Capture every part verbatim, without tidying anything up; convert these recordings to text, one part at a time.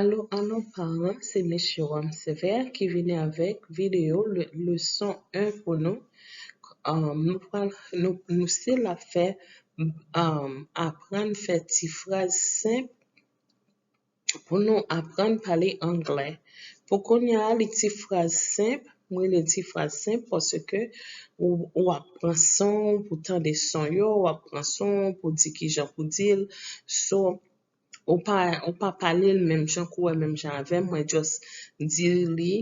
Alo, alo paran, se mesye Wam Sever ki vini avèk videyo le, leson en pou nou. Um, nou pral, nou, nou still ap fè, um, aprann fè ti fraz senp pou nou aprann pale anglè. Pou kounye a, li ti fraz senp, mwen li ti fraz senp paske ou, ou ap pran san w pou tande son yo, ou ap pran san w pou di ki jan pou di l. So, ou pa, ou pa pale l menm jan, kou wè menm jan avè m, mwen just di li.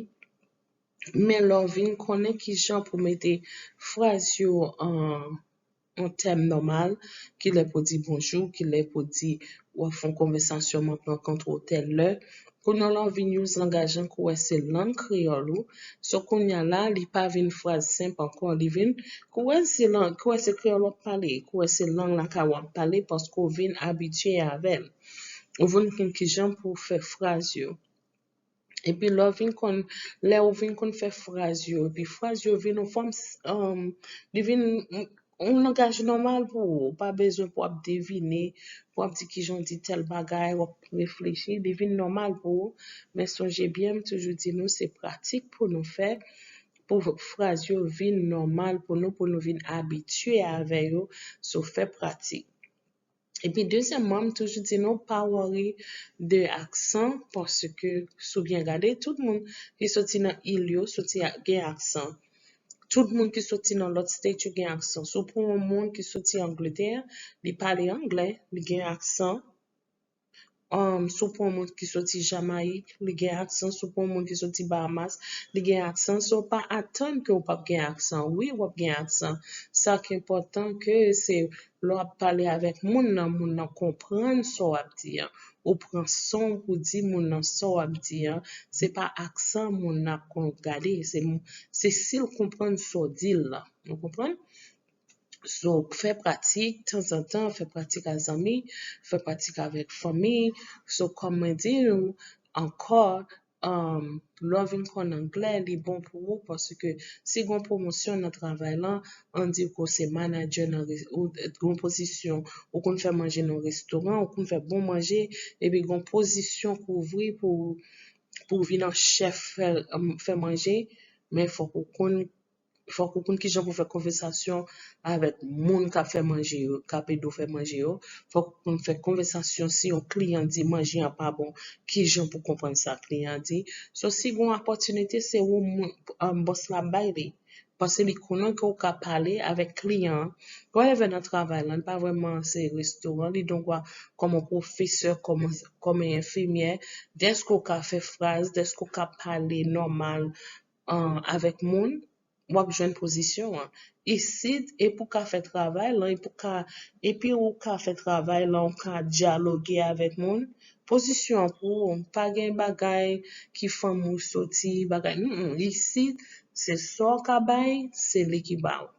Men lè w vin konnen ki jan pou mete fraz yo an, an tèm nòmal, ki lè pou di bonjou, ki lè pou di w ap fè yon konvèsasyon, m ap rankontre w tèl lè. Kounye a lè w vin use langaj lan, kou wè se lang kreyòl ou. So kounye a la, li pa vin fraz senp ankò, li vin, kou wè se lang, kou wè se kreyòl w ap pale, kou wè se lang lakay w ap pale, paske w vin abitye avè l. Ou vin konn ki jan pou w fè fraz yo. Epi lè w vin konn, lè w vin konn fè fraz yo, epi fraz yo vin yon fòm, um, li vin yon, yon langaj nòmal pou ou. Ou pa bezwen pou w ap devine, pou w ap di ki jan w di tèl bagay, w ap reflechi, li vin nòmal pou ou. Men sonje byen, m toujou di nou, se pratik pou nou fè, pou fraz yo vin nòmal pou nou, pou nou vin abitye avè yo, so fè pratik. Epi dezyèmman, m toujou di nou, pa worry de aksan, paske si w byen gade, tout moun ki soti nan il yo soti a, gen aksan. Tout moun ki soti nan lòt state yo gen aksan. Si w pran yon moun ki soti Angletè, li pale anglè, li gen aksan. Um, si w pran yon moun ki soti Jamayik, li gen aksan. Si w pran yon moun ki soti Bahamas, li gen aksan. So, pa atann ke w p ap gen aksan. Wi, w ap gen aksan. Sa ki enpòtan ke se lè w ap pale avèk moun nan, moun nan konprann sa w ap di an. Ou pran san w pou di moun nan sa w ap di an. Se pa aksan moun nan ap kon gade. Se, se si l konprann sa w di l lan. Ou konprann? So, fè pratik tanzantan, fè pratik ak zanmi, fè pratik avèk fanmi. So, kòm mwen di nou ankò, um, lè w vin konn anglè, li bon pou ou paske si gon pwomosyon nan travay lan, ann di ke w se manadjè nan res-, ou gon pozisyon, ou konn fè manje nan restoran, ou konn fè bon manje, epi gon pozisyon k ouvri pou, pou w vin an chèf fè, um, fè manje, men fòk ou konn fòk ou konn kijan pou fè konvèsasyon avèk moun k ap fè manje yo, k ap ede w fè manje yo. Fòk ou konn fè konvèsasyon si yon kliyan di manje an pa bon, kijan pou konprann sa kliyan an di. So, si gen yon opòtinite, se ou moun, um, bòs la ap bay li. Paske li konnen ke w ka pale avèk kliyan an. Whatever nan travay lan, li pa vrèman se restoran, li gen dwa kòm yon pwofesè, kòm, kòm yon enfimyè. Dèske w ka fè fraz, dèske w ka pale nòmal, um, avèk moun, w ap jwenn pozisyon an. Isit, e pou w ka fè travay lan, e pou w ka, epi ou ka fè travay lan, ou ka dyaloge avèk moun, pozisyon an pou ou, pa gen bagay ki fanmi w soti, bagay, mm, mm, isit, se sa w ka bay, se li ki ba ou.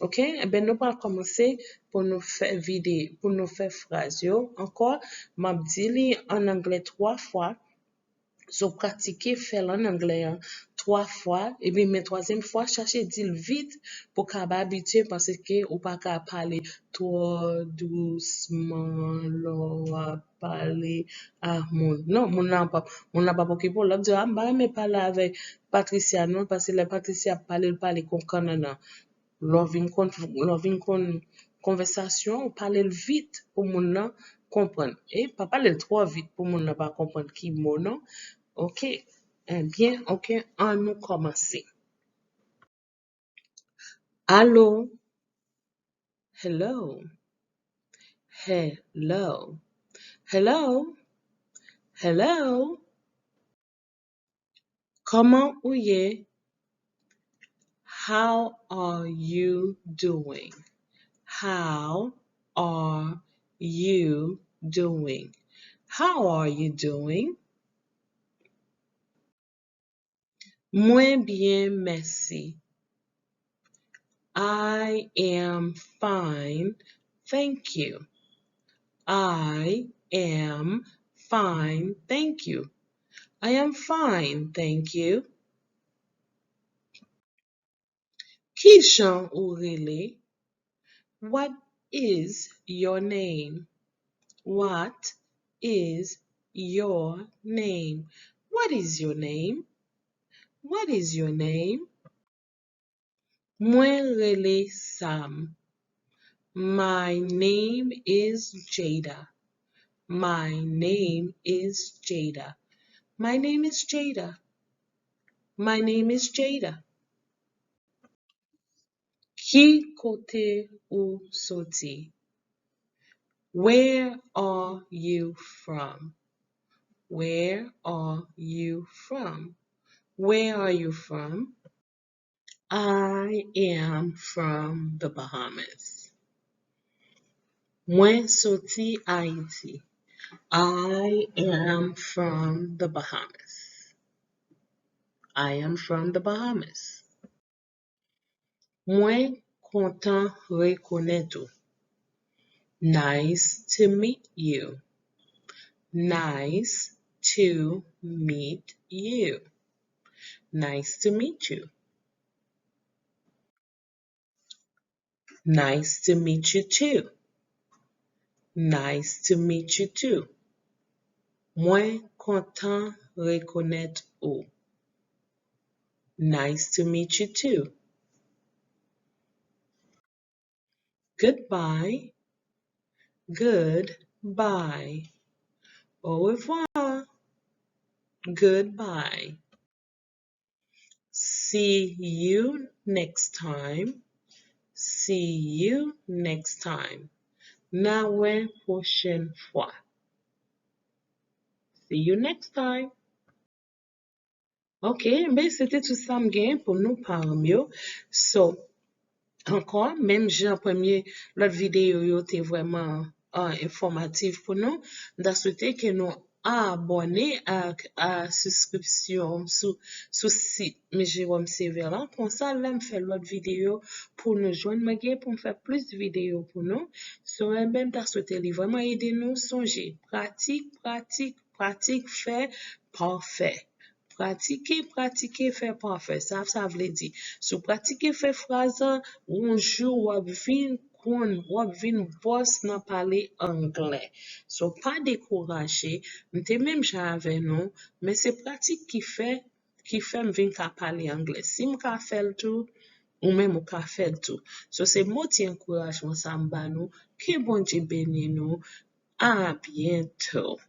Oke? Enben, nou pral kòmanse pou nou fè vide, pou nou fè fraz yo. Ankò, m ap di li an anglè twa fwa. So, pratike fè l an anglè an twa fwa, epi men twazyèm fwa, chache di l vit pou w kab abitye, paske ou pa ka pale twò dousman lè w ap pale ak moun. Non, moun nan p ap, moun nan p ap okipe w. L ap di w, "A, m pa renmen pale avèk Patricia non, paske lè Patricia ap pale, l pale kon kannannan." Lè w vin konn, lè w vin konn konvèsasyon, ou pale l vit pou moun nan konprann. E pa pale l twò vit pou moun nan pa konprann ki mo non. Oke. Ebyen, oke, ann nou kòmanse. Alo. Hello. Hello. Hello. Hello. Kòman ou ye? How are you doing? How are you doing? How are you doing? Mwen byen, mèsi. I am fine, thank you. I am fine, thank you. I am fine, thank you. Kijan ou rele? What is your name? What is your name? What is your name? What is your name? Mwen rele Sam. My name is Jada. My name is Jada. My name is Jada. My name is Jada. Ki kote ou soti? Where are you from? Where are you from? Where are you from? I am from the Bahamas. Mwen soti Ayiti. I am from the Bahamas. I am from the Bahamas. Mwen kontan rekonèt ou. Nice to meet you. Nice to meet you. Nice to meet you. Nice to meet you too. Nice to meet you too. Mwen kontan rekonèt ou. Nice to meet you too. Goodbye. Goodbye. Au revoir. Goodbye. See you next time. See you next time. N a wè pwochèn fwa. See you next time. Ok, ben se te tout sa m gen pou nou, paran m yo. So, ankò, menm jan premye, lòt videyo yo te vrèman uh, enfòmatif pou nou, m ta swete ke nou abòne ak a siskripsyon sou, sou sit M J Rome Sévère la. Konsa, lè m fè lòt videyo pou nou jwenn, mwen gen pou m fè plis videyo pou nou. So, enben, m ta swete li vrèman ede nou. Sonje, pratik, pratik, pratik, fè, pafè. Pratike, pratike, fè pafè. Sa, sa vle di, si w pratike fè fraz la, yon jou w ap vin konn, w ap vin bòs nan pale anglè. So, pa dekouraje. M te menm jan avè nou, men se pratik ki fè, ki fè m vin ka pale anglè. Si m ka fè l tou, ou menm ou ka fè l tou. So, se mo ti ankourajman sa m ba nou. Ke Bondye beni nou. A byento.